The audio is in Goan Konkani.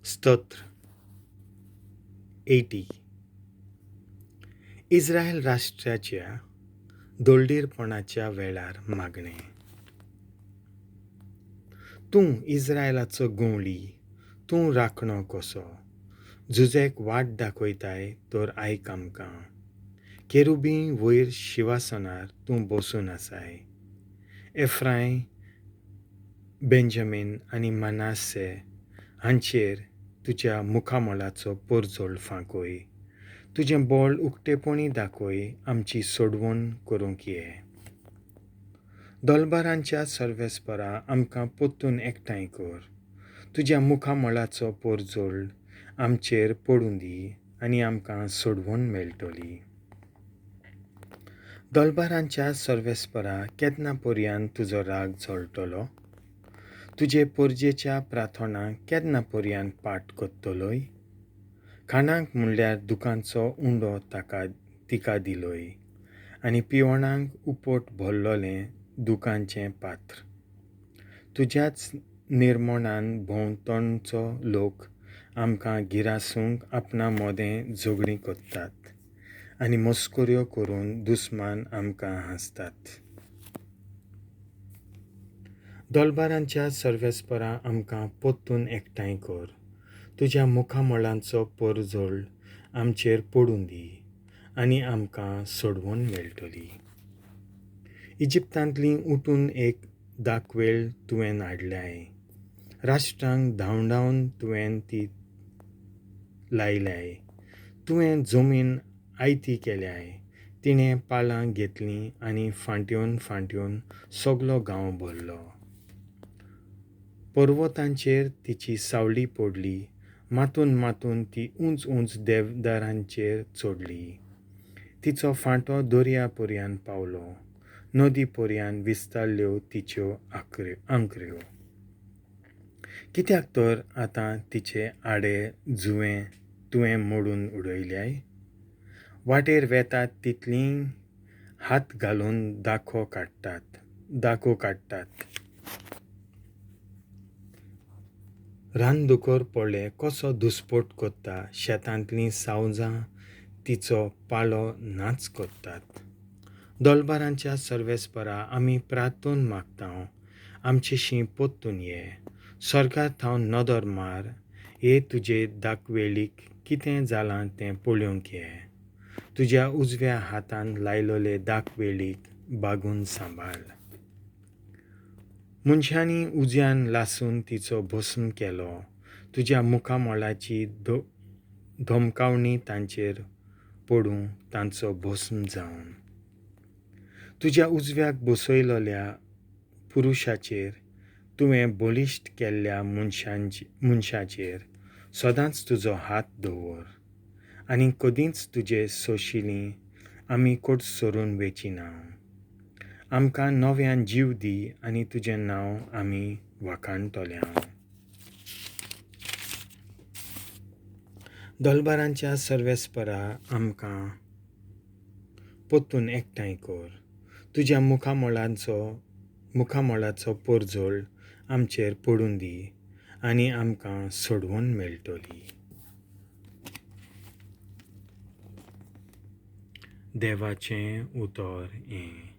स्तोत्र 80. इस्रायल राष्ट्राच्या दोळडीरपणाच्या वेळार मागणें. तूं इस्रायलाचो गंवळी, तूं राखणो कसो झुजेक वाट दाखयताय तर आयक आमकां. केरुबी वयर शिवासनार तूं बसून आसाय. एफ्राय, बेंजामीन आनी मनासे हांचेर तुज्या मुखामळाचो परजळ फांकय. तुजें बळ उक्तेपणी दाखय, आमची सोडवण करूंक ये. दोलबारांच्या सर्वेस्परा आमकां परतून एकठांय कर. तुज्या मुखामळाचो परजळ आमचेर पडूं दी आनी आमकां सोडवण मेळटली. दोलबारांच्या सर्वेस्परा केन्ना पर्यान तुजो राग जळटलो? तुजे परजेच्या प्रार्थनाक केन्ना पर्यान पाठ करतलोय? खाणाक म्हणल्यार दुकांचो उंडो ताका तिका दिलोय आनी पिवणाक उपट भरलोलें दुकांचें पात्र. तुज्याच निर्मोणान भोंवतणचो लोक आमकां गिरासूंक आपणा मोदें झगडीं करतात आनी मस्कऱ्यो करून दुस्मान आमकां हांसतात. दोलबारांच्या सर्वेस्परा आमकां परतून एकठांय कर. तुज्या मुखामळांचो परजळ आमचेर पडूं दी आनी आमकां सोडवण मेळटली. इजिप्तांतली उठून एक दाखवेळ तुवें हाडल्याय. राष्ट्रांक धांवडावन तुवें ती लायल्याय. तुवें जमीन आयती केल्याय. तिणें पालां घेतलीं आनी फांट्योन फांट्योन सगलो गांव भरलो. पर्वतांचेर तिची सावळी पडली. मातून मातून ती उंच उंच देवदारांचेर चडली. तिचो फांटो दर्या पर्यान पावलो. नदी पर्यान विस्तारल्यो तिच्यो आंकऱ्यो. कित्याक तर आतां तिचे आडे जुवें तुवें मोडून उडयल्याय? वाटेर वेतात तितलीं हात घालून दाखो काडटात. रानदुकर पळय कसो दुस्पोट करता. शेतांतलीं सावजां तिचो पालो नाच करतात. दोलबारांच्या सर्वेस्परा आमी प्रार्थून मागता, आमचेशी परतून ये. स्वर्गार थावन नदर मार, हे तुजे दाखवेळीक कितें जालां तें पळोवंक ये. तुज्या उजव्या हातान लायलोले दाखवेळीक बागून सांबाळ. मनशांनी उज्यान लासून तिचो भस्म केलो. तुज्या मुखामळाची धमकावणी तांचेर पडूं, तांचो भस्म जावन. तुज्या उजव्याक बसयलोल्या पुरुशाचेर, तुवें बळिश्ट केल्ल्या मनशाचेर सदांच तुजो हात दवर आनी कदींच तुजे सोशिलीं आमी कोट सरून वेचिना. आमकां नव्यान जीव दी आनी तुजें नांव आमी वाखाणटल्या. दोलबारांच्या सर्वेस्परा आमकां परतून एकठांय कर. तुज्या मुखामळाचो परजळ आमचेर पडूं दी आनी आमकां सोडवण मेळटली. देवाचें उतर हें.